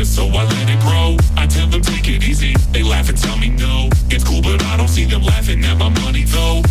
so I let it grow. I tell them take it easy, they laugh and tell me no. It's cool, but I don't see them laughing at my money though.